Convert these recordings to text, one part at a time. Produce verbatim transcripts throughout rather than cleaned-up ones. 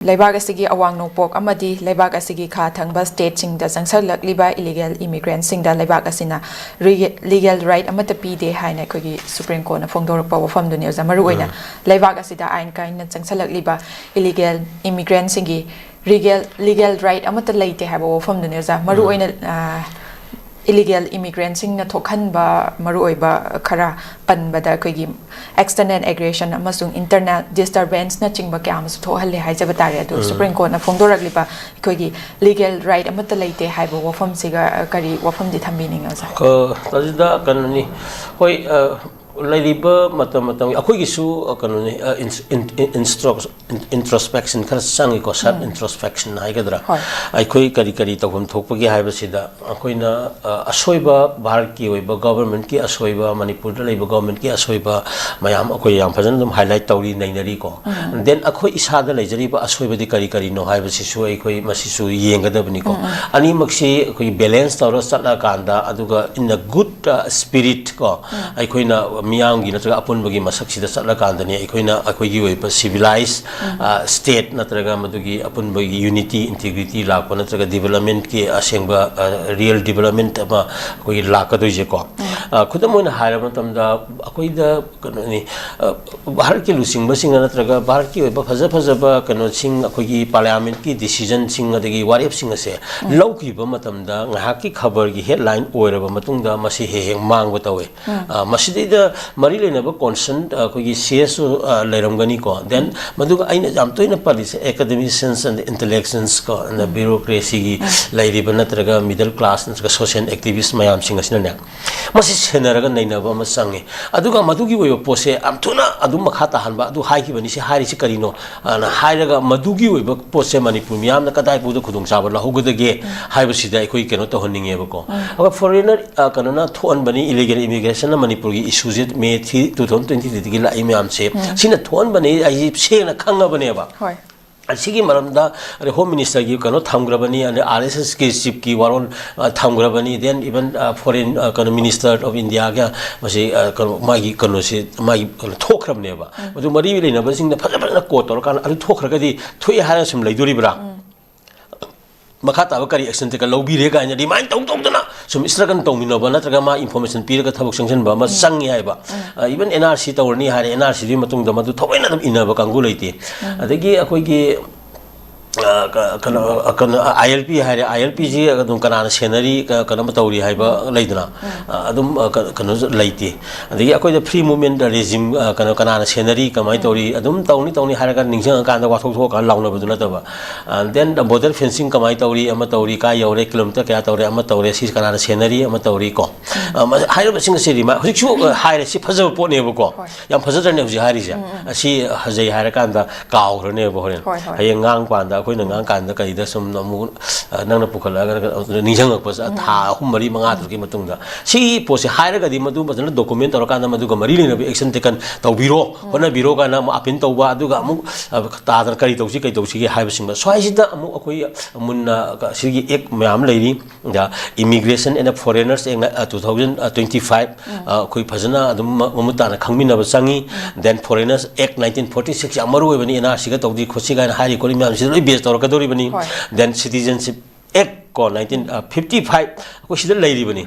ꯂꯩꯕꯥꯛ ꯑꯁꯤꯒꯤ ꯑꯋꯥꯡ ꯅꯣꯡꯄꯣꯛ ꯑꯃꯗꯤ ꯂꯩꯕꯥꯛ ꯑꯁꯤꯒꯤ ꯈꯥ ꯊꯪꯕ stateꯁꯤꯡꯗ ꯆꯪꯁꯜꯂꯛꯂꯤꯕ illegal immigrantꯁꯤꯡꯗ ꯂꯩꯕꯥꯛ ꯑꯁꯤꯅ legal right ꯑꯃꯠꯇ ꯄꯤꯗꯦ ꯍꯥꯏꯅ ꯑꯩꯈꯣꯏꯒꯤ Supreme Courtꯅ ꯐꯣꯡꯗꯣꯔꯛꯄ ꯋꯥꯐꯝꯗꯨꯅꯤ ꯑꯣꯖꯥ꯫ ꯃꯔꯨꯑꯣꯏꯅ ꯂꯩꯕꯥꯛ ꯑꯁꯤꯗ ꯑꯥꯏꯟ ꯀꯥꯏꯅ ꯆꯪꯁꯜꯂꯛꯂꯤꯕ illegal immigrantꯁꯤꯡꯒꯤ legal legal right ꯑꯃꯠꯇ ꯂꯩꯇꯦ ꯍꯥꯏꯕ ꯋꯥꯐꯝꯗꯨꯅꯤ ꯑꯣꯖꯥ꯫ ꯃꯔꯨꯑꯣꯏꯅ illegal immigrantꯁꯤꯡꯅ ꯊꯣꯛꯍꯟꯕ ꯃꯔꯨꯑꯣꯏꯕ ꯈꯔ ꯄꯟꯕꯗ ꯑꯩꯈꯣꯏꯒꯤ external aggression ꯑꯃꯁꯨꯡ internal disturbanceꯅꯆꯤꯡꯕ ꯀꯌꯥ ꯑꯃꯁꯨ ꯊꯣꯛꯍꯜꯂꯦ ꯍꯥꯏꯖꯕ ꯇꯥꯔꯦ꯫ ꯑꯗꯨ Supreme Courtꯅ ꯐꯣꯡꯗꯣꯔꯛꯂꯤꯕ ꯑꯩꯈꯣꯏꯒꯤ legal right ꯑꯃꯠꯇ ꯂꯩꯇꯦ ꯍꯥꯏꯕ ꯋꯥꯐꯝꯁꯤꯒ ꯀꯔꯤ ꯋꯥꯐꯝꯗꯤ ꯊꯝꯕꯤꯅꯤꯡꯉꯤ ꯑꯣꯖꯥ? ꯇꯥꯖꯤꯗ, ꯀꯩꯅꯣꯅꯤ, ꯍꯣꯏ, ꯂꯩꯔꯤꯕ ꯃꯇꯝ ꯃꯇꯝꯒꯤ ꯑꯩꯈꯣꯏꯒꯤꯁꯨ ꯀꯩꯅꯣꯅꯤ, introspection ꯈꯔ ꯆꯪꯉꯤꯀꯣ, self introspection ꯍꯥꯏꯒꯗ꯭ꯔꯥ? ꯍꯣꯏ꯫ ꯑꯩꯈꯣꯏ ꯀꯔꯤ ꯀꯔꯤ ꯇꯧꯐꯝ ꯊꯣꯛꯄꯒꯦ ꯍꯥꯏꯕꯁꯤꯗ ꯑꯩꯈꯣꯏꯅ ꯑꯁꯣꯏꯕ, ꯚꯥꯔꯠꯀꯤ ꯑꯣꯏꯕ governmentꯀꯤ ꯑꯁꯣꯏꯕ, ꯃꯅꯤꯄꯨꯔꯗ ꯂꯩꯕ governmentꯀꯤ ꯑꯁꯣꯏꯕ ꯃꯌꯥꯝ ꯑꯩꯈꯣꯏ ꯌꯥꯝ ꯐꯖꯅ ꯑꯗꯨꯝ highlight ꯇꯧꯔꯤ, ꯅꯩꯅꯔꯤꯀꯣ꯫ Then ꯑꯩꯈꯣꯏ ꯏꯁꯥꯗ ꯂꯩꯖꯔꯤꯕ ꯑꯁꯣꯏꯕꯗꯤ ꯀꯔꯤ ꯀꯔꯤꯅꯣ ꯍꯥꯏꯕꯁꯤꯁꯨ ꯑꯩꯈꯣꯏ ꯃꯁꯤꯁꯨ ꯌꯦꯡꯒꯗꯕꯅꯤꯀꯣ꯫ ꯑꯅꯤꯃꯛꯁꯤ ꯑꯩꯈꯣꯏ balance ꯇꯧꯔ ꯆꯠꯂꯀꯥꯟꯗ, ꯑꯗꯨꯒ in a good spirit ꯀꯣ, ꯑꯩꯈꯣꯏꯅ ꯃꯤꯌꯥꯝꯒꯤ ꯅꯠꯇ꯭ꯔꯒ ꯑꯄꯨꯟꯕꯒꯤ ꯃꯁꯛꯁꯤꯗ ꯆꯠꯂꯀꯥꯟꯗꯅꯤ ꯑꯩꯈꯣꯏꯅ ꯑꯩꯈꯣꯏꯒꯤ ꯑꯣꯏꯕ civilized state ꯅꯠꯇ꯭ꯔꯒ ꯃꯗꯨꯒꯤ ꯑꯄꯨꯟꯕꯒꯤ unity, integrity ꯂꯥꯛꯄ ꯅꯠꯇ꯭ꯔꯒ developmentꯀꯤ ꯑꯁꯦꯡꯕ real development ꯑꯃ ꯑꯩꯈꯣꯏꯒꯤ ꯂꯥꯛꯀꯗꯣꯏꯁꯦꯀꯣ꯫ ꯈꯨꯗꯝ ꯑꯣꯏꯅ ꯍꯥꯏꯔꯕ ꯃꯇꯝꯗ ꯑꯩꯈꯣꯏꯗ ꯀꯩꯅꯣꯅꯤ, ꯚꯥꯔꯠꯀꯤ ꯂꯨꯆꯤꯡꯕꯁꯤꯡꯅ ꯅꯠꯇ꯭ꯔꯒ ꯚꯥꯔꯠꯀꯤ ꯑꯣꯏꯕ ꯐꯖ ꯐꯖꯕ ꯀꯩꯅꯣꯁꯤꯡ, ꯑꯩꯈꯣꯏꯒꯤ parliamentꯀꯤ decisionꯁꯤꯡ ꯑꯗꯒꯤ ꯋꯥꯔꯦꯞꯁꯤꯡ ꯑꯁꯦ ꯂꯧꯈꯤꯕ ꯃꯇꯝꯗ ꯉꯥꯏꯍꯥꯛꯀꯤ ꯈꯕꯔꯒꯤ headline ꯑꯣꯏꯔꯕ ꯃꯇꯨꯡꯗ ꯃꯁꯤ ꯍꯦꯛ ꯍꯦꯛ ꯃꯥꯡꯕ ꯇꯧꯋꯤ꯫ ꯃꯁꯤꯗꯩꯗ ꯃꯔꯤ ꯂꯩꯅꯕ concern ꯑꯩꯈꯣꯏꯒꯤ CSO ꯂꯩꯔꯝꯒꯅꯤꯀꯣ꯫ Then ꯃꯗꯨꯒ ꯑꯩꯅ ꯌꯥꯝ ꯇꯣꯏꯅ ꯄꯜꯂꯤꯁꯦ academicians and intellectuals ꯀꯣ, and bureaucracyꯒꯤ ꯂꯩꯔꯤꯕ ꯅꯠꯇ꯭ꯔꯒ middle class ꯅꯠꯇ꯭ꯔꯒ social activist ꯃꯌꯥꯝꯁꯤꯡ ꯑꯁꯤꯅꯅꯦ, ꯃꯁꯤ ꯁꯦꯟꯅꯔꯒ ꯅꯩꯅꯕ ꯑꯃ ꯆꯪꯉꯤ꯫ ꯑꯗꯨꯒ ꯃꯗꯨꯒꯤ ꯑꯣꯏꯕ ꯄꯣꯠꯁꯦ ꯌꯥꯝ ꯊꯨꯅ ꯑꯗꯨꯝ ꯃꯈꯥ ꯇꯥꯍꯟꯕ, ꯑꯗꯨ ꯍꯥꯏꯈꯤꯕꯅꯤ, ꯁꯤ ꯍꯥꯏꯔꯤꯁꯤ ꯀꯔꯤꯅꯣ? ꯑꯅ ꯍꯥꯏꯔꯒ ꯃꯗꯨꯒꯤ ꯑꯣꯏꯕ ꯄꯣꯠꯁꯦ ꯃꯅꯤꯄꯨꯔ ꯃꯤꯌꯥꯝꯅ ꯀꯗꯥꯏ ꯐꯥꯎꯗ ꯈꯨꯗꯣꯡꯆꯥꯕ ꯂꯧꯍꯧꯒꯗꯒꯦ ꯍꯥꯏꯕꯁꯤꯗ ꯑꯩꯈꯣꯏ ꯀꯩꯅꯣ ꯇꯧꯍꯟꯅꯤꯡꯉꯦꯕꯀꯣ꯫ ꯑꯗꯨꯒ foreigner, ꯑ, ꯀꯩꯅꯣꯅ ꯊꯣꯛꯍꯟꯕꯅꯤ, illegal immigrationꯅ ꯃꯅꯤꯄꯨꯔꯒꯤ issueꯁꯦ May two thousand twenty threeꯗꯒꯤ ꯂꯥꯛꯏ ꯃꯌꯥꯝꯁꯦ꯫ ꯁꯤꯅ ꯊꯣꯛꯍꯟꯕꯅꯤ, ꯑꯩ ꯁꯦꯡꯅ ꯈꯪꯉꯕꯅꯦꯕ꯫ ꯍꯣꯏ꯫ ꯑꯁꯤꯒꯤ ꯃꯔꯝꯗ ꯑꯗꯩ ꯍꯣꯝ ꯃꯤꯅꯤꯁꯇꯔꯒꯤ ꯀꯩꯅꯣ ꯊꯝꯈ꯭ꯔꯕꯅꯤ, ꯑꯗꯩ ꯑꯥꯔ ꯑꯦꯁ ꯑꯦꯁꯀꯤ ꯆꯤꯐꯀꯤ ꯋꯥꯔꯣꯜ ꯑ, ꯊꯝꯈ꯭ꯔꯕꯅꯤ, ꯗꯦꯟ ꯏꯚꯟ ꯐꯣꯔꯦꯟ ꯀꯩꯅꯣ ꯃꯤꯅꯤꯁꯇꯔ ꯑꯣꯐ ꯏꯟꯗꯤꯌꯥꯒ ꯃꯁꯤ ꯑ, ꯀꯩꯅꯣ ꯃꯥꯒꯤ ꯀꯩꯅꯣꯁꯦ ꯃꯥꯒꯤ ꯀꯩꯅꯣ ꯊꯣꯛꯈ꯭ꯔꯕꯅꯦꯕ꯫ ꯃꯗꯨ ꯃꯔꯤ ꯂꯩꯅꯕꯁꯤꯡꯅ ꯐꯖ ꯐꯖꯅ ꯀꯣꯠ ꯇꯧꯔꯀꯥꯟꯗ ꯑꯗꯨ ꯊꯣꯛꯈ꯭ꯔꯒꯗꯤ ꯊꯣꯛꯑꯦ ꯍꯥꯏꯔꯒ ꯁꯨꯝ ꯂꯩꯗꯣꯔꯤꯕ꯭ꯔꯥ? ꯃꯈꯥ ꯇꯥꯕ ꯀꯔꯤ ꯑꯦꯛꯁꯟ ꯇꯦꯀꯟ ꯂꯧꯕꯤꯔꯦ ꯀꯥꯏꯅ ꯔꯤꯃꯥꯏꯟ ꯇꯧ ꯇꯧꯗꯅ ꯁꯨꯝ ꯏꯁꯇ꯭ꯔꯒꯜ ꯇꯧꯃꯤꯟꯅꯕ ꯅꯠꯇ꯭ꯔꯒ ꯃꯥ ꯏꯟꯐꯣꯔꯃꯦꯁꯟ ꯄꯤꯔꯒ ꯊꯕꯛ ꯆꯪꯁꯤꯟꯕ ꯑꯃ ꯆꯪꯉꯤ ꯍꯥꯏꯕ꯫ ꯏꯚꯟ ꯑꯦꯟ ꯑꯥꯔ ꯁꯤ ꯇꯧꯔꯅꯤ ꯍꯥꯏꯔꯦ, ꯑꯦꯟ ꯑꯥꯔ ꯁꯤꯗꯨꯒꯤ ꯃꯇꯨꯡꯗ ꯃꯗꯨ ꯊꯑꯣꯏꯅ ꯑꯗꯨꯝ ꯏꯟꯅꯕ ꯀꯥꯡꯕꯨ ꯂꯩꯇꯦ꯫ ꯑꯗꯒꯤ ꯑꯩꯈꯣꯏꯒꯤ ꯑ, ꯀ-, ꯀꯩꯅꯣ, ꯑ, ꯀꯩꯅꯣ, ꯑꯥꯏ ꯑꯦꯜ ꯄꯤ ꯍꯥꯏꯔꯦ, ꯑꯥꯏ ꯑꯦꯜ ꯄꯤꯁꯤ ꯑꯗꯨꯝ ꯀꯅꯥꯅ ꯁꯦꯟꯅꯔꯤ, ꯀ-, ꯀꯩꯅꯣꯝꯃ ꯇꯧꯔꯤ ꯍꯥꯏꯕ ꯂꯩꯗꯅ, ꯑ, ꯑꯗꯨꯝ, ꯑ, ꯀ-, ꯀꯩꯅꯣꯁꯨ ꯂꯩꯇꯦ꯫ ꯑꯗꯒꯤ ꯑꯩꯈꯣꯏꯗ ꯐ꯭ꯔꯤ ꯃꯨꯚꯃꯦꯟ ꯔꯦꯖꯤꯝ, ꯑ, ꯀꯩꯅꯣ, ꯀꯅꯥꯅ ꯁꯦꯟꯅꯔꯤ, ꯀꯃꯥꯏꯅ ꯇꯧꯔꯤ, ꯑꯗꯨꯝ ꯇꯧꯅꯤ ꯇꯧꯅꯤ ꯍꯥꯏꯔꯒ ꯅꯤꯡꯁꯤꯡꯉꯀꯥꯟꯗ ꯋꯥꯊꯣꯛ ꯊꯣꯛꯑꯀꯥꯟꯗ ꯂꯥꯎꯅꯕꯗꯨ ꯅꯠꯇꯕ꯫ ꯑ, ꯗꯦꯟ ꯕꯣꯔꯗꯔ ꯐꯦꯟꯁꯤꯡ ꯀꯃꯥꯏꯅ ꯇꯧꯔꯤ, ꯑꯃ ꯇꯧꯔꯤ, ꯀꯥꯏ ꯌꯧꯔꯦ, ꯀꯤꯂꯣꯃꯤꯇꯔ ꯀꯌꯥ ꯇꯧꯔꯦ, ꯑꯃ ꯇꯧꯔꯦ, ꯁꯤ ꯀꯅꯥꯅ ꯁꯦꯟꯅꯔꯤ, ꯑꯃ ꯇꯧꯔꯤ ꯀꯣ꯫ ꯑ, ꯃ-, ꯍꯥꯏꯔꯤꯕꯁꯤꯡ ꯑꯁꯤ ꯔꯤꯃꯥꯏ-, ꯍꯧꯖꯤꯛꯁꯨ, ꯑ, ꯍꯥꯏꯔꯦ, ꯁꯤ ꯐꯖꯕ ꯄꯣꯠꯅꯦꯕꯀꯣ꯫ ꯌꯥꯝ ꯐꯖꯗ꯭ꯔꯅꯦ ꯍꯧꯖꯤꯛ ꯍꯥꯏꯔꯤꯁꯦ? ꯑꯁꯤ ꯐꯖꯩ ꯍꯥꯏꯔꯀꯥꯟꯗ ꯀꯥꯎꯈ꯭ꯔꯅꯦꯕ ꯍꯣꯔꯦꯟ꯫ ꯍꯣꯏ, ꯍꯣꯏ꯫ ꯍꯌꯦꯡ ꯉꯥꯡ ꯄꯥꯟꯗ, ꯑꯩꯈꯣꯏꯅ ꯉꯥꯡ ꯀꯥꯟꯗ ꯀꯩꯗ ꯁꯨꯝ ꯑꯃꯨꯛ, ꯑ, ꯅꯪꯅ ꯄꯨꯈꯠꯂꯛꯑꯒ ꯅꯤꯡꯁꯤꯡꯉꯛꯄꯁꯦ ꯊꯥ ꯑꯍꯨꯝ, ꯃꯔꯤ, ꯃꯉꯥ, ꯇꯔꯨꯛꯀꯤ ꯃꯇꯨꯡꯗ꯫ ꯁꯤꯒꯤ ꯄꯣꯠꯁꯦ ꯍꯥꯏꯔꯒꯗꯤ ꯃꯗꯨ ꯐꯖꯅ ꯗꯣꯀꯨꯃꯦꯟ ꯇꯧꯔꯀꯥꯟꯗ ꯃꯗꯨꯒ ꯃꯔꯤ ꯂꯩꯅꯕ ꯑꯦꯛꯁꯟ ꯇꯦꯀꯟ ꯇꯧꯕꯤꯔꯣ, ꯍꯣꯠꯅꯕꯤꯔꯣ ꯀꯥꯏꯅ ꯑꯃꯨꯛ ꯑꯄꯤꯜ ꯇꯧꯕ, ꯑꯗꯨꯒ ꯑꯃꯨꯛ, ꯑ, ꯇꯥꯗꯅ ꯀꯔꯤ ꯇꯧꯁꯤ, ꯀꯔꯤ ꯇꯧꯁꯤꯒꯦ ꯍꯥꯏꯕꯁꯤꯡꯗ꯫ ꯁ꯭ꯋꯥꯏꯁꯤꯗ ꯑꯃꯨꯛ ꯑꯩꯈꯣꯏ ꯃꯨꯟꯅ, ꯑ, ꯁꯤꯒꯤ ꯑꯦꯛ ꯃꯌꯥꯝ ꯂꯩꯔꯤ꯫ ꯏꯃꯤꯒ꯭ꯔꯦꯁꯟ ꯑꯦꯟ ꯐꯣꯔꯦꯅꯔꯁ ꯑꯦꯛ, ꯑ, ꯇꯨ ꯊꯥꯎꯖꯟ ꯇ꯭ꯋꯦꯟꯇꯤ ꯐꯥꯏꯚ, ꯑ, ꯑꯩꯈꯣꯏ ꯐꯖꯅ ꯑꯗꯨꯝ ꯃ-, ꯃꯃꯨꯠ ꯇꯥꯅ ꯈꯪꯃꯤꯟꯅꯕ ꯆꯪꯉꯤ꯫ ꯗꯦꯟ ꯐꯣꯔꯦꯅꯔꯁ ꯑꯦꯛ ꯅꯥꯏꯟꯇꯤꯟ ꯐꯣꯔꯇꯤ ꯁꯤꯛꯁ ꯌꯥꯝ ꯃꯔꯨ ꯑꯣꯏꯕꯅꯤ, ꯑꯦꯟ ꯑꯥꯔ ꯁꯤꯒ ꯇꯧꯁꯤ ꯈꯣꯠꯁꯤ ꯀꯥꯏꯅ ꯍꯥꯏꯔꯤ ꯈꯣꯠꯂꯤ ꯃꯌꯥꯝꯁꯤꯗ ꯂꯣꯏ ꯕꯦꯁ ꯇꯧꯔꯛꯀꯗꯧꯔꯤꯕꯅꯤ꯫ ꯍꯣꯏ꯫ ꯗꯦꯟ ꯁꯤꯇꯤꯖꯟꯁꯤꯞ ꯑꯦꯛ ꯀꯣ, ꯅꯥꯏꯟꯇꯤꯟ, ꯑ, ꯐꯤꯐꯇꯤ ꯐꯥꯏꯚ ꯑꯩꯈꯣꯏ ꯁꯤꯗ ꯂꯩꯔꯤꯕꯅꯤ꯫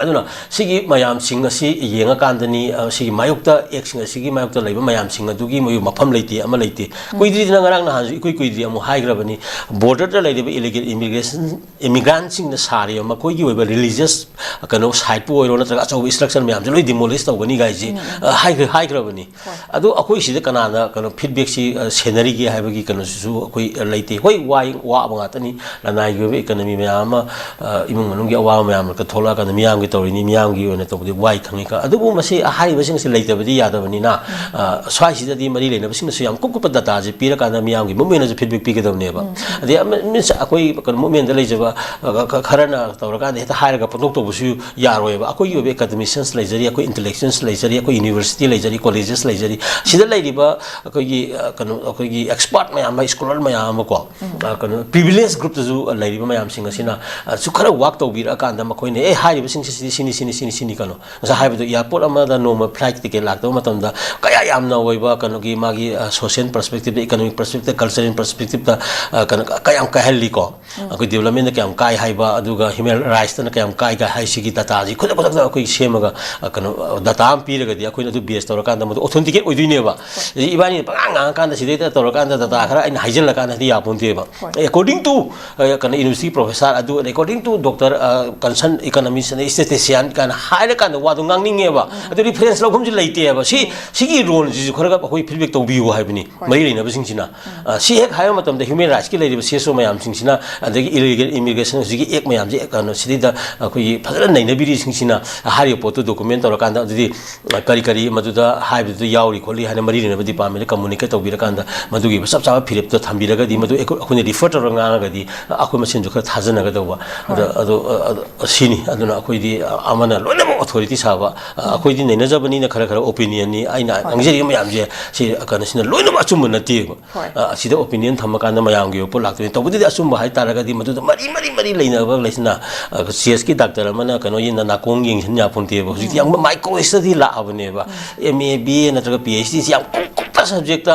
ꯑꯗꯨꯅ ꯁꯤꯒꯤ ꯃꯌꯥꯝꯁꯤꯡ ꯑꯁꯤ ꯌꯦꯡꯉꯀꯥꯟꯗꯅꯤ, ꯑ, ꯁꯤꯒꯤ ꯃꯥꯌꯣꯛꯇ, ꯑꯦꯛꯁꯤꯡ ꯑꯁꯤꯒꯤ ꯃꯥꯌꯣꯛꯇ ꯂꯩꯕ ꯃꯌꯥꯝꯁꯤꯡ ꯑꯗꯨꯒꯤ ꯃꯣꯏ ꯃꯐꯝ ꯂꯩꯇꯦ, ꯑꯃ ꯂꯩꯇꯦ꯫ ꯀꯨꯏꯗ꯭ꯔꯤꯗꯅ ꯉꯔꯥꯡ ꯅꯍꯥꯟꯁꯨ ꯏꯀꯨꯏ ꯀꯨꯏꯗ꯭ꯔꯤ ꯑꯃꯨꯛ ꯍꯥꯏꯈ꯭ꯔꯕꯅꯤ, ꯕꯣꯔꯗꯔꯗ ꯂꯩꯔꯤꯕ ꯏꯂꯤꯒꯦꯜ ꯏꯃꯤꯒ꯭ꯔꯦꯁꯟ, ꯏꯃꯤꯒ꯭ꯔꯥꯟꯁꯤꯡꯅ ꯁꯥꯔꯤꯕ ꯃꯈꯣꯏꯒꯤ ꯑꯣꯏꯕ ꯔꯤꯂꯤꯖꯤꯌꯁ ꯀꯩꯅꯣ ꯁꯥꯏꯠꯄꯨ ꯑꯣꯏꯔꯣ ꯅꯠꯇ꯭ꯔꯒ ꯑꯆꯧꯕ ꯏꯁꯇ꯭ꯔꯛꯆꯔ ꯃꯌꯥꯝꯁꯦ ꯂꯣꯏ ꯗꯤꯃꯣꯂꯤꯁ ꯇꯧꯒꯅꯤ ꯀꯥꯏꯁꯤ, ꯑ, ꯍꯥꯏꯈ꯭ꯔ-, ꯍꯥꯏꯈ꯭ꯔꯕꯅꯤ꯫ ꯍꯣꯏ꯫ ꯑꯗꯣ ꯑꯩꯈꯣꯏ ꯁꯤꯗ ꯀꯅꯥꯅ ꯀꯩꯅꯣ ꯐꯤꯗꯕꯦꯛꯁꯤ, ꯑ, ꯁꯦꯟꯅꯔꯤꯒꯦ ꯍꯥꯏꯕꯒꯤ ꯀꯩꯅꯣꯁꯤꯁꯨ ꯑꯩꯈꯣꯏ, ꯑ, ꯂꯩꯇꯦ꯫ ꯍꯣꯏ, ꯋꯥꯏ, ꯋꯥꯕ ꯉꯥꯛꯇꯅꯤ꯫ ꯂꯅꯥꯏꯒꯤ ꯑꯣꯏꯕ ꯏꯀꯅꯃꯤ ꯃꯌꯥꯝ ꯑꯃ, ꯑ, ꯏꯃꯨꯡ ꯃꯅꯨꯡꯒꯤ ꯑꯋꯥꯕ ꯃꯌꯥꯝ ꯊꯣꯛꯂꯛꯑꯀꯥꯟꯗ ꯃꯤꯌꯥꯝ ꯇꯧꯔꯤꯅꯤ, ꯃꯤꯌꯥꯝꯒꯤ ꯑꯣꯏꯅ ꯇꯧꯕꯗꯤ ꯋꯥꯏ ꯈꯪꯉꯤ꯫ ꯑꯗꯨꯕꯨ ꯃꯁꯤ ꯍꯥꯏꯔꯤꯕꯁꯤꯡꯁꯤ ꯂꯩꯇꯕꯗꯤ ꯌꯥꯗꯕꯅꯤꯅ, ꯑ, ꯁ꯭ꯋꯥꯏꯁꯤꯗꯗꯤ ꯃꯔꯤ ꯂꯩꯅꯕꯁꯤꯡꯅꯁꯨ ꯌꯥꯝ ꯀꯨꯞ ꯀꯨꯞꯄ dataꯁꯦ ꯄꯤꯔꯀꯥꯟꯗ ꯃꯤꯌꯥꯝꯒꯤ movement ꯑꯁꯨ feedback ꯄꯤꯒꯗꯕꯅꯦꯕ꯫ ꯑꯗꯩ ꯑꯃ, means ꯑꯩꯈꯣꯏ ꯀꯩꯅꯣ movementꯗ ꯂꯩꯖꯕ, ꯑ, ꯈ-, ꯈꯔꯅ ꯇꯧꯔꯀꯥꯟꯗ ꯍꯦꯛꯇ ꯍꯥꯏꯔꯒ ꯄꯪꯇꯧ ꯇꯧꯕꯁꯨ ꯌꯥꯔꯣꯏꯕ꯫ ꯑꯩꯈꯣꯏꯒꯤ ꯑꯣꯏꯕ academicians ꯂꯩꯖꯔꯤ, ꯑꯩꯈꯣꯏ intellectuals ꯂꯩꯖꯔꯤ, ꯑꯩꯈꯣꯏ university ꯂꯩꯖꯔꯤ, colleges ꯂꯩꯖꯔꯤ꯫ ꯁꯤꯗ ꯂꯩꯔꯤꯕ ꯑꯩꯈꯣꯏꯒꯤ, ꯑ, ꯀꯩꯅꯣ, ꯑꯩꯈꯣꯏꯒꯤ expert ꯃꯌꯥꯝ ꯑꯃ, scholar ꯃꯌꯥꯝ ꯑꯃ ꯀꯣ, ꯑ, ꯀꯩꯅꯣ, privileged groupꯇꯁꯨ ꯂꯩꯔꯤꯕ ꯃꯌꯥꯝꯁꯤꯡ ꯑꯁꯤꯅ, ꯑ, ꯁꯨ ꯈꯔ work ꯇꯧꯕꯤꯔꯛꯑꯀꯥꯟꯗ ꯃꯈꯣꯏꯅ, "ꯑꯦ, ꯍꯥꯏꯔꯤꯕꯁꯤꯡꯁꯦ ꯁꯤꯗꯤ ꯁꯤꯅꯤ, ꯁꯤꯅꯤ, ꯁꯤꯅꯤ, ꯁꯤꯅꯤ," ꯀꯩꯅꯣ, ꯉꯁꯥꯏ ꯍꯥꯏꯕꯗꯣ, airport ꯑꯃꯗ ꯅꯣꯡꯃ flight ticket ꯂꯥꯛꯇꯕ ꯃꯇꯝꯗ ꯀꯌꯥ ꯌꯥꯝꯅ ꯑꯣꯏꯕ ꯀꯩꯅꯣꯒꯤ ꯃꯥꯒꯤ, ꯑ, social perspectiveꯇ, economic perspectiveꯇ, cultural perspectiveꯇ, ꯑ, ꯀꯩꯅꯣ, ꯀꯌꯥꯝ ꯀꯥꯏꯍꯜꯂꯤꯀꯣ꯫ ꯑꯩꯈꯣꯏ developmentꯇ ꯀꯌꯥꯝ ꯀꯥꯏ ꯍꯥꯏꯕ, ꯑꯗꯨꯒ human rightsꯇꯅ ꯀꯌꯥꯝ ꯀꯥꯏ ꯀꯥꯏ ꯍꯥꯏꯁꯤꯒꯤ dataꯁꯤ ꯈꯨꯗꯛ ꯈꯨꯗꯛꯇ ꯑꯩꯈꯣꯏ ꯁꯦꯝꯃꯒ, ꯑ, ꯀꯩꯅꯣ, ꯑ, data ꯑꯃ ꯄꯤꯔꯒꯗꯤ ꯑꯩꯈꯣꯏꯅ ꯑꯗꯨ base ꯇꯧꯔꯀꯥꯟꯗ ꯃꯗꯨ authenticate ꯑꯣꯏꯗꯣꯏꯅꯦꯕ꯫ ꯏꯕꯥꯅꯤꯅ ꯄꯉꯥꯡ ꯉꯥꯡꯉꯀꯥꯟꯗ ꯁꯤꯗꯩꯗ ꯇꯧꯔꯀꯥꯟꯗ data ꯈꯔ ꯑꯩꯅ ꯍꯥꯏꯖꯤꯜꯂꯀꯥꯟꯗꯗꯤ ꯌꯥꯄꯣꯟꯇꯦꯕ꯫ According to, ꯑ, ꯀꯩꯅꯣ, university professor ꯑꯗꯨ, according to doctor, ꯑ, concern economist and statistician ꯀꯥꯏꯅ ꯍꯥꯏꯔꯀꯥꯟꯗ ꯋꯥꯗꯣ ꯉꯥꯡꯅꯤꯡꯉꯦꯕ꯫ ꯑꯗꯨ reference ꯂꯧꯐꯝꯁꯨ ꯂꯩꯇꯦꯕ꯫ ꯁꯤ, ꯁꯤꯒꯤ roleꯁꯤꯁꯨ ꯈꯔ ꯑꯩꯈꯣꯏ feedback ꯇꯧꯕꯤꯌꯨ ꯍꯥꯏꯕꯅꯤ, ꯃꯔꯤ ꯂꯩꯅꯕꯁꯤꯡꯁꯤꯅ꯫ ꯑ, ꯁꯤ ꯍꯦꯛ ꯍꯥꯏꯕ ꯃꯇꯝꯗ human rightsꯀꯤ ꯂꯩꯔꯤꯕ CSO ꯃꯌꯥꯝꯁꯤꯡꯁꯤꯅ, ꯑꯗꯒꯤ illegal immigration ꯍꯧꯖꯤꯛꯀꯤ act ꯃꯌꯥꯝꯁꯦ, ꯀꯩꯅꯣ, ꯁꯤꯗꯩꯗ ꯑꯩꯈꯣꯏꯒꯤ ꯐꯖꯅ ꯅꯩꯅꯕꯤꯔꯤꯁꯤꯡꯁꯤꯅ ꯍꯥꯏꯔꯤꯕ ꯄꯣꯠꯇꯨ document ꯇꯧꯔꯀꯥꯟꯗ, ꯑꯗꯨꯗꯤ, ꯑ, ꯀꯔꯤ ꯀꯔꯤ ꯃꯗꯨꯗ ꯍꯥꯏꯕꯗꯨꯗ ꯌꯥꯎꯔꯤ ꯈꯣꯠꯂꯤ ꯍꯥꯏꯅ ꯃꯔꯤ ꯂꯩꯅꯕ departmentꯗ communicate ꯇꯧꯕꯤꯔꯀꯥꯟꯗ, ꯃꯗꯨꯒꯤ ꯆꯞ ꯆꯥꯕ ꯐꯤꯔꯦꯞꯇꯣ ꯊꯝꯕꯤꯔꯒꯗꯤ, ꯃꯗꯨ ꯑꯩꯈꯣꯏ, ꯑꯩꯈꯣꯏꯅ refer ꯇꯧꯔꯒ ꯉꯥꯡꯉꯒꯗꯤ ꯑꯩꯈꯣꯏ ꯃꯁꯦꯟꯁꯨ ꯈꯔ ꯊꯥꯖꯅꯒꯗꯧꯕ꯫ ꯑꯗꯣ, ꯑꯗꯣ, ꯑ, ꯑꯗꯣ ꯁꯤꯅꯤ꯫ ꯑꯗꯨꯅ ꯑꯩꯈꯣꯏꯗꯤ, ꯑ, ꯑꯃꯅ ꯂꯣꯏꯅꯃꯛ authority ꯁꯥꯕ, ꯑ, ꯑꯩꯈꯣꯏꯗꯤ ꯅꯩꯅꯖꯕꯅꯤꯅ ꯈꯔ ꯈꯔ opinionꯅꯤ꯫ ꯑꯩꯅ ꯉꯥꯡꯖꯔꯤꯕ ꯃꯌꯥꯝꯁꯦ, ꯁꯤ, ꯑ, ꯀꯩꯅꯣꯁꯤꯅ ꯂꯣꯏꯅꯃꯛ ꯑꯆꯨꯝꯕ ꯅꯠꯇꯦꯕ꯫ ꯑ, ꯑꯁꯤꯗ opinion ꯊꯝꯃꯀꯥꯟꯗ ꯃꯌꯥꯝꯒꯤ ꯑꯣꯏꯕ ꯄꯣꯠ ꯂꯥꯛꯇꯣꯏꯅꯤ꯫ ꯇꯧꯕꯗꯗꯤ ꯑꯆꯨꯝꯕ ꯍꯥꯏꯇꯥꯔꯒꯗꯤ ꯃꯗꯨꯗ ꯃꯔꯤ, ꯃꯔꯤ, ꯃꯔꯤ ꯂꯩꯅꯕ ꯂꯩꯁꯤꯅ, ꯑ, CSꯀꯤ doctor ꯑꯃꯅ ꯀꯩꯅꯣ ꯌꯦꯡꯅ ꯅꯥꯀꯣꯡ ꯌꯦꯡꯁꯤꯟ ꯌꯥꯄꯣꯟꯇꯦꯕ꯫ ꯍꯧꯖꯤꯛꯇꯤ ꯌꯥꯝ micro study ꯂꯥꯛꯑꯕꯅꯦꯕ꯫ MA, BA ꯅꯠꯇ꯭ꯔꯒ PhDꯁꯤ ꯌꯥꯝ ꯀꯨꯞ-, ꯀꯨꯞꯄ subjectꯇ,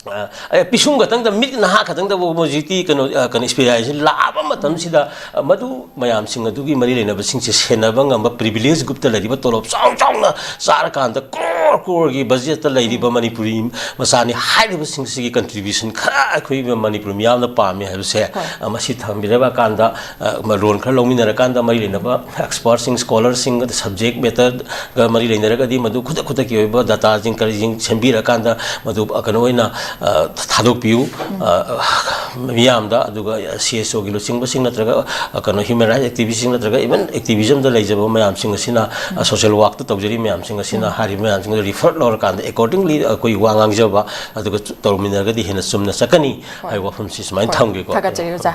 ꯑ, ꯑꯦ, ꯄꯤꯁꯨꯝ ꯈꯛꯇꯪꯗ, ꯃꯤꯠ ꯅꯍꯥ ꯈꯛꯇꯪꯗꯕꯨ ꯍꯧꯖꯤꯛꯇꯤ ꯀꯩꯅꯣ, ꯑ, ꯀꯩꯅꯣ, specialization ꯂꯥꯛꯑꯕ ꯃꯇꯝꯁꯤꯗ, ꯑ, ꯃꯗꯨ ꯃꯌꯥꯝꯁꯤꯡ ꯑꯗꯨꯒꯤ ꯃꯔꯤ ꯂꯩꯅꯕꯁꯤꯡꯁꯦ ꯁꯦꯟꯅꯕ ꯉꯝꯕ privilege groupꯇ ꯂꯩꯔꯤꯕ ꯇꯣꯂꯣꯞ ꯆꯥꯎ ꯆꯥꯎꯅ ꯆꯥꯔꯀꯥꯟꯗ crore crore ꯒꯤ budgetꯇ ꯂꯩꯔꯤꯕ ꯃꯅꯤꯄꯨꯔꯤ ꯃꯆꯥꯅꯤ ꯍꯥꯏꯔꯤꯕꯁꯤꯡꯁꯤꯒꯤ contribution ꯈꯔ ꯑꯩꯈꯣꯏ ꯃꯅꯤꯄꯨꯔ ꯃꯤꯌꯥꯝꯅ ꯄꯥꯝꯃꯤ ꯍꯥꯏꯕꯁꯦ, ꯑ, ꯃꯁꯤ ꯊꯝꯕꯤꯔꯕ ꯀꯥꯟꯗ, ꯑ, ꯃ-, ꯔꯣꯜ ꯈꯔ ꯂꯧꯃꯤꯟꯅꯔꯀꯥꯟꯗ ꯃꯔꯤ ꯂꯩꯅꯕ expertꯁꯤꯡ, scholarꯁꯤꯡ, ꯑꯗ subject matterꯒ ꯃꯔꯤ ꯂꯩꯅꯔꯒꯗꯤ ꯃꯗꯨ ꯈꯨꯗꯛ ꯈꯨꯗꯛꯀꯤ ꯑꯣꯏꯕ dataꯁꯤꯡ ꯀꯔꯤꯁꯤꯡ ꯁꯦꯝꯕꯤꯔꯀꯥꯟꯗ ꯃꯗꯨ, ꯑ, ꯀꯩꯅꯣ ꯑꯣꯏꯅ, ꯑ, ꯊꯥꯗꯣꯛꯄꯤꯌꯨ꯫ ꯑ, ꯃꯤꯌꯥꯝꯗ, ꯑꯗꯨꯒ ꯁꯤ ꯑꯦꯁ ꯑꯣꯒꯤ ꯂꯨꯆꯤꯡꯕꯁꯤꯡ ꯅꯠꯇ꯭ꯔꯒ, ꯑ, ꯀꯩꯅꯣ, ꯍ꯭ꯌꯨꯃꯦꯟ ꯔꯥꯏꯠꯁ ꯑꯦꯛꯇꯤꯚꯤꯁꯁꯤꯡ ꯅꯠꯇ꯭ꯔꯒ ꯏꯚꯟ ꯑꯦꯛꯇꯤꯚꯤꯖꯝꯗ ꯂꯩꯖꯕ ꯃꯌꯥꯝꯁꯤꯡ ꯑꯁꯤꯅ, ꯑ, ꯁꯣꯁꯤꯌꯦꯜ ꯋꯥꯔꯛꯇ ꯇꯧꯖꯔꯤ ꯃꯌꯥꯝꯁꯤꯡ ꯑꯁꯤꯅ ꯍꯥꯏꯔꯤꯕ ꯃꯌꯥꯝꯁꯤꯡꯗꯣ ꯔꯤꯐꯔ ꯂꯧꯔꯀꯥꯟꯗ ꯑꯦꯀꯣꯔꯗꯤꯡꯂꯤ ꯑꯩꯈꯣꯏ ꯋꯥ ꯉꯥꯡꯖꯕ ꯑꯗꯨꯒ ꯆꯨ-, ꯇꯧꯔꯃꯤꯟꯅꯔꯒꯗꯤ ꯍꯦꯟꯅ ꯆꯨꯝꯅ ꯆꯠꯀꯅꯤ ꯍꯣꯏ꯫ ꯍꯥꯏꯕ ꯋꯥꯐꯝꯁꯤ ꯁꯨꯃꯥꯏꯅ ꯍꯣꯏ꯫ ꯊꯝꯒꯦꯀꯣ꯫ ꯊꯥꯒꯠꯆꯔꯤ ꯑꯣꯖꯥ꯫